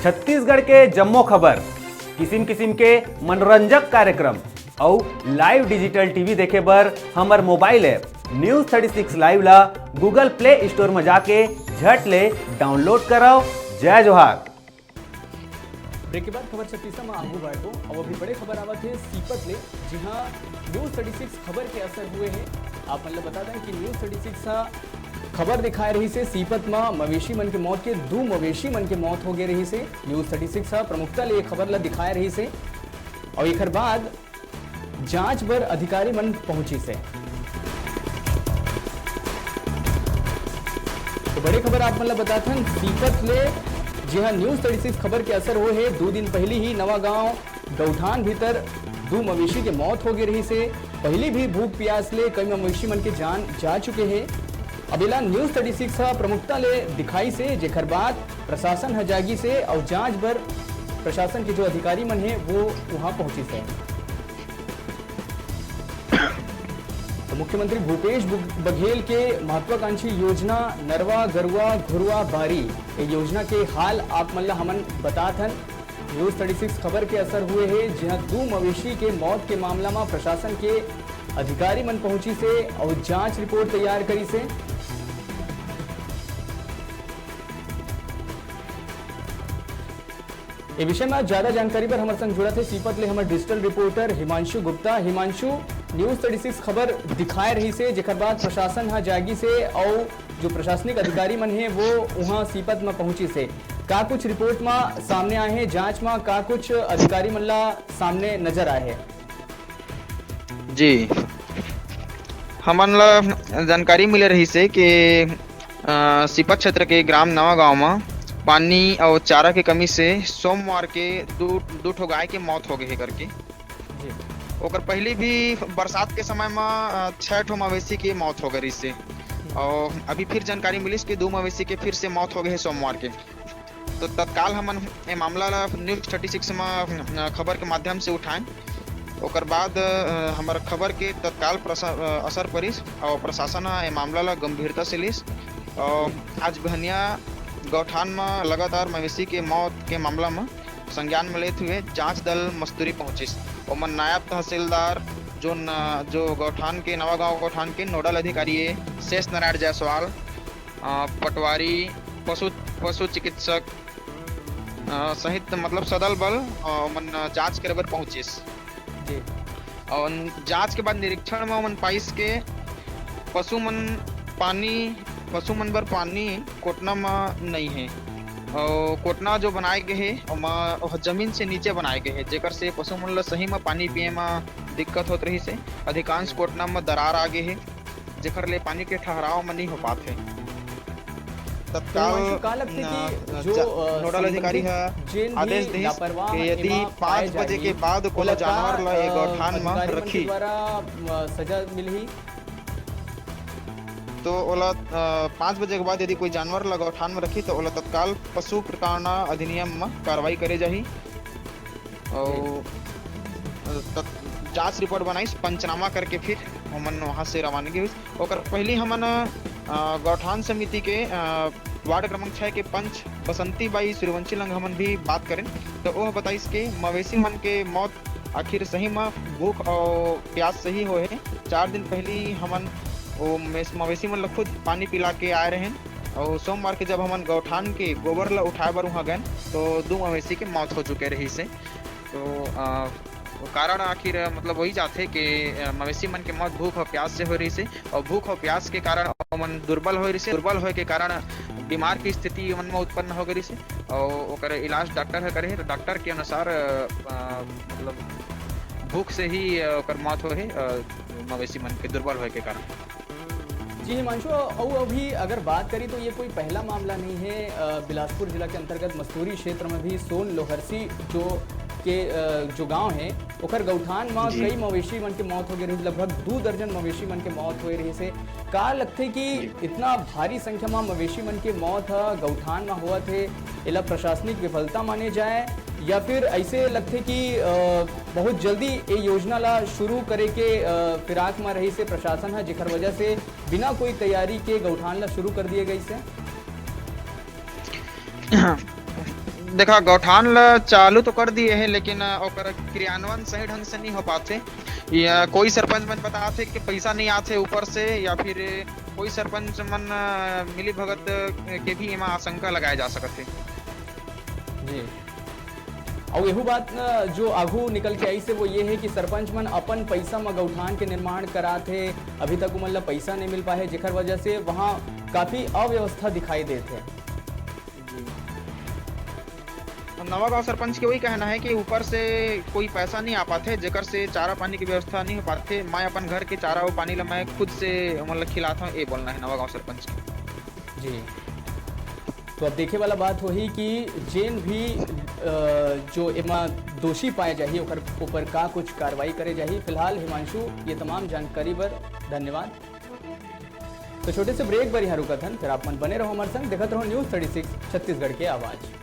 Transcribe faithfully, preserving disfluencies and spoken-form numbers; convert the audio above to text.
छत्तीसगढ़ के जम्मो खबर, किसिम किसिम के मनोरंजक कार्यक्रम अउ live digital T V देखे बर हमर mobile app News thirty six Live ला Google Play Store म जाके झट ले download करव। जय जोहार। ब्रेक के बाद खबर छत्तीसा म आगू बढ़बो। अब अभी बड़े खबर आवत हे सीपत ले, जिहां News thirty six खबर के असर हुए हे। आप मन ल बता दें कि News thirty six ह खबर दिखाए रहिस हे सीपत म मवेशी मन के मौत के, दू मवेशी मन के मौत हो गए रहिस हे। News thirty six ह प्रमुखता ले ये खबर ल दिखाए रहिस हे और एकर बाद जांच बर अधिकारी मन पहुंचिस हे। तो बड़े खबर आप मन ल बताथन सीपत ले, जिहां News thirty six खबर के असर होए हे। दू दिन पहली ही नवा गांव गौठान भीतर दू मवेशी के मौत हो गए रहिस हे। पहली भी भूख प्यास ले कई मवेशी मन के जान जा चुके हे। अब एला News thirty six ह प्रमुखता ले दिखाइस हे, जेकर बाद प्रशासन ह जागिस हे और जांच बर प्रशासन के जो अधिकारी मन हे, वो वहां पहुंचिस हे। तो मुख्यमंत्री भूपेश बु-, बघेल के महत्वाकांक्षी योजना नरवा गरुआ घुरवा बारी, ये योजना के हाल आप मन ला हमन बतात हन। News thirty six खबर के असर हुए हे, जिहां दू मवेशी के मौत के मामला म प्रशासन के अधिकारी मन पहुंचिस हे और जांच रिपोर्ट तैयार करिस हे। ए विषय में ज्यादा जानकारी बर हमर संग जुड़त हे सीपत ले हमर digital reporter Himanshu Gupta. Himanshu, News thirty six खबर दिखाए रहिस हे, जेकर बाद प्रशासन ह जागिस हे अउ जो प्रशासनिक अधिकारी मन हे, वो उहाँ सीपत म पहुंचिस हे। का कुछ रिपोर्ट म सामने आए हे, जांच म का कुछ अधिकारी मन ला सामने नजर आए हे? जी, हमन ला जानकारी मिले रहिस हे कि, अ, सीपत क्षेत्र के ग्राम नवा गांव म पानी अउ चारा के कमी से सोमवार के दू, दू ठो गाय के मौत हो गए हे करके। जी। ओकर पहली भी बरसात के समय म, अ, छह ठो मवेशी के मौत हो गए रहिस हे। हम्म। अउ अभी फिर जानकारी मिलिस कि दू मवेशी के फिर से मौत हो गए हे सोमवार के। तो तत्काल हमन ए मामला ला News thirty six म, अ, खबर के माध्यम से उठाएन। ओकर बाद, अ, हमर खबर के तत्काल प्रसा-, अ, असर परिस और प्रशासन ह ए मामला ला गंभीरता से लिस। और आज बहनिया गौठान म लगातार मवेशी के मौत के मामला म संज्ञान म लेत हुए जांच दल मस्तूरी पहुंचिस। ओमन नायब तहसीलदार, जो न-, जो गौठान के, नवा गांव गौठान के नोडल अधिकारी ए शेष नारायण जायसवाल, अ, पटवारी, पशु, पशु चिकित्सक, अ, सहित मतलब सदल बल, अ, मन जांच करे बर पहुंचिस। जी। और जांच के बाद निरीक्षण म ओमन पाइस के पशु मन पानी, पशु मन बर पानी कोटना म नई हे। और कोटना जो बनाए गए हे, ओमा, ओह जमीन से नीचे बनाए गए हे, जेकर से पशु मन ल सही म पानी पिए म दिक्कत होत रहिस हे। अधिकांश कोटना म दरार आ गए हे, जेकर ले पानी के ठहराव म नई हो पात हे। तत्काल, तो हिमांशु, का लगथे कि अ, जो, ज-, अ, नोडल अधिकारी संबंधित ह जेन भी आदेश दिस लापरवाह कि यदि एमा पाँच पाए बजे के जाही, बाद कोनो ओला का, जानवर ल ए अ, गौठान म अधिकारी मन के रखी, द्वारा, अ, सजा मिलही? तो ओला, अ, पाँच बजे के बाद यदि कोई जानवर ल गौठान म रखी, तो ओला तत्काल पशु प्रताड़ना अधिनियम म कार्रवाई करे जाही। अउ जी। तत-, जांच रिपोर्ट बनाइस, पंचनामा करके फिर ओमन वहां से रवानगी हुई। ओकर पहली हमन, अ, गौठान समिति के, अ, वार्ड क्रमांक छह के पंच बसंती बाई सूर्यवंशी लंग हमन भी बात करेन, तो ओह बताइस के मवेशी मन के मौत आखिर सही म भूख अउ प्यास से ही होए हे। चार दिन पहली हमन ओ मेस-, मवेशी मन ल खुद पानी पिला के आए रहेन, अउ सोमवार के जब हमन गौठान के गोबर ल उठाए बर उहाँ गएन, तो दू मवेशी के मौत हो चुके रहिस हे। तो, अ, वो कारण आखिर, मतलब, वही जाथे कि, अ, मवेशी मन के मौत भूख और प्यास से हो रहिस हे, और भूख और प्यास के कारण ओमन दुर्बल हो रहिस हे, दुर्बल होए के कारण बीमार की स्थिति ओमन में उत्पन्न हो गई रहिस हे, और ओकर इलाज डॉक्टर ह करे हे। तो डॉक्टर के अनुसार, अ, अ, मतलब, भूख से ही, अ, ओकर मौत होए हे, अ, मवेशी मन के दुर्बल होए के कारण। जी हिमांशु, अउ अभी अगर बात करी तो ये कोई पहला मामला नहीं है। अ, बिलासपुर जिला के अंतर्गत मस्तूरी क्षेत्र में भी सोन लोहरसी जो के, अ, जो गांव है, ओकर गौठान म जी। कई मवेशी मन के मौत हो गए रहिस, लगभग दू दर्जन मवेशी मन के मौत होए रहिस हे। का लगथे कि जी। इतना भारी संख्या म मवेशी मन के मौत ह गौठान म होवत हे, एला प्रशासनिक विफलता माने जाए या फिर ऐसे लगथे कि, अ, बहुत जल्दी ये योजना ला शुरू करे के, अ, फिराक म रहिस हे प्रशासन ह, जेकर वजह से बिना कोई तैयारी के गौठान ला शुरू कर दिए गइस हे? देखा, गौठान ल चालू तो कर दिए हे, लेकिन, अ, ओकर क्रियान्वयन सही ढंग से नहीं हो पाथे। या कोई सरपंच मन बताथे कि पैसा नहीं आथे ऊपर से, या फिर कोई सरपंच मन, अ, मिली भगत के भी एमा आशंका लगाए जा सकत हे। जी। अउ एहू बात, अ, जो आगू निकल के आइस हे, वो ये हे कि सरपंच मन अपन पैसा म गौठान के निर्माण करात हे, अभी तक उमन ल पैसा नहीं मिल पाए हे, जेकर वजह से वहाँ काफी अव्यवस्था दिखाई देत हे। जी। नवा गांव सरपंच के वही कहना है कि ऊपर से कोई पैसा नहीं आ पाथे, जेकर से चारा पानी की व्यवस्था नहीं हो पाथे। मैं अपन घर के चारा और पानी ला मैं खुद से, मतलब, खिलाता हूँ, ये बोलना है नवा गांव सरपंच के। जी, तो अब देखे वाला बात होही कि जेन भी, अ, जो एमा दोषी पाए जाही, ओकर ऊपर का कुछ कार्रवाई करे जाही। फिलहाल हिमांशु, ये तमाम जानकारी बर धन्यवाद। तो छोटे से ब्रेक बर यहाँ रुकत हन, फिर आप मन बने रहो हमारे संग, देखत रहो News Thirty Six छत्तीसगढ़ के आवाज़।